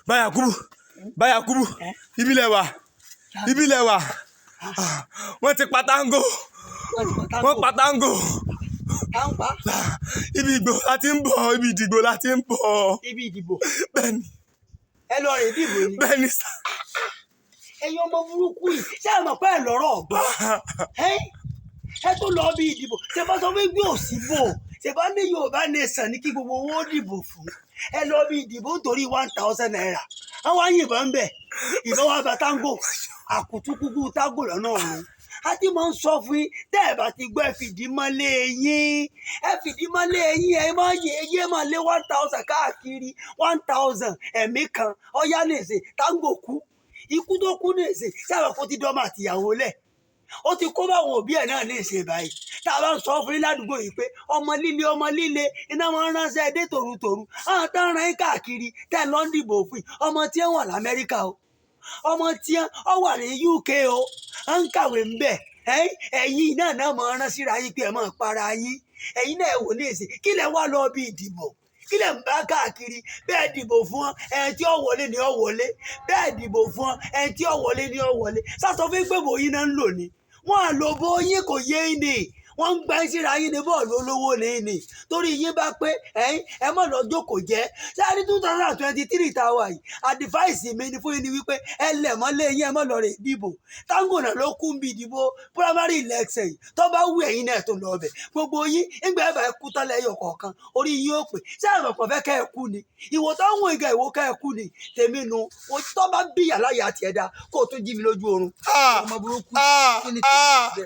Báyàkúbù, Báyàkúbù, ibi lẹ wà, ibi lẹ wà. Wọ́n ti pa Tango, wọ́n pa Tango. Ibi ìgbò la ti ń bọ̀, ibi ìdìgbò la ti ń bọ̀. Ibi ìdìbò? Bẹ́ẹ̀ni. Ẹ lọ rè dìbò ni? Bẹ́ẹ̀ni sà. Ẹ̀yin ọmọ burúkú yìí, ṣé ẹ mọ̀ pé ẹ lọ́rọ̀ ọ̀gbọ́n? Ẹ tó lọ bí ìdìbò, ṣe bá sọ fún gbé òsì bò, ṣe bá ní Yorùbá Nation ní kí gbogbo owó dìbò fún. Ẹ lọ bí ìdìbò nítorí ₦1,000, àwọn àyìnbọn ń bẹ, ìbọn wa bá Tango, àkùtùkùkù Tango lọ́nà ọ̀run. A ti máa ń sọ fún yín, tẹ́ ẹ bá ti gbọ́, ẹ fìdí mọ́lé yín, ẹ fìdí mọ́lé yín. Ẹ máa yẹ ẹ máa lé 1,000 káàkiri, 1,000 ẹ̀mí kan ọ̀yá nìsín. Tango kú, ikú tó kú nìsín, sábà kó ti dọ́mọ àtìyàwó lẹ̀, ó ti kó báwọn òbí ẹ̀ náà ní ìsìn báyìí. Tá a bá ń sọ fún yín ládùúgbò yìí pé ọmọ líle, ọmọ líle iná wọn ránṣẹ́ dé tòrutòru, àwọn tó ń ran yín káàkiri tẹ́ ẹ lọ ń dìbò fún yìí, ọmọ tí ń wà lamẹ́ríkà o, ọmọ tí ń wà ní UK o, ń kàwé ń bẹ̀. Ẹ̀yin náà náà máa rán síra yín pé ẹ máa para yín. Ẹ̀yin náà wò ní ìsìn, kí lẹ wá lọ bí ìdìbò? Kí lẹ ń bá káàkiri? Bẹ́ẹ̀ dìbò fún ọ, ẹni tí ó wọlé ni ó wọlé. Bẹ́ẹ̀ dìbò fún ọ, ẹni tí ó wọlé ni ó wọlé. Sásọ fún pé bòyí náà ń lò ní wọ́n á lò bóyín, kò yé ni. Wọ́n ń gbá síra yín ní bọ́ọ̀lù olówó ní ní torí yín bá pé ẹ̀yin ẹ mọ̀ lọ jókòó jẹ́ sáré. 2023 tá a wà yìí, advice mi ni fún yín ni wípé ẹ lẹ̀ mọ́lé yín, ẹ mọ̀ lọ rè dìbò. Tango náà ló kún bí ìdìbò primary election yìí. Tó bá wù ẹ̀yin náà tó lọ bẹ̀, gbogbo yín nígbà ẹ̀ bá kú tán lẹ́yọ̀ kọ̀ọ̀kan, orí yín ó pè. Ṣé àwọn ọ̀pọ̀ fẹ́ kẹ́ ẹ kú ni? Ìwò tó ń wọ ìgà, ìwò kẹ́ ẹ kú ni tèmi nu. Tó bá bí yàrá yà tiẹ̀ dá, kó o tún jí mi lójú oorun. Ọmọ burúkú, kí ni tèmi?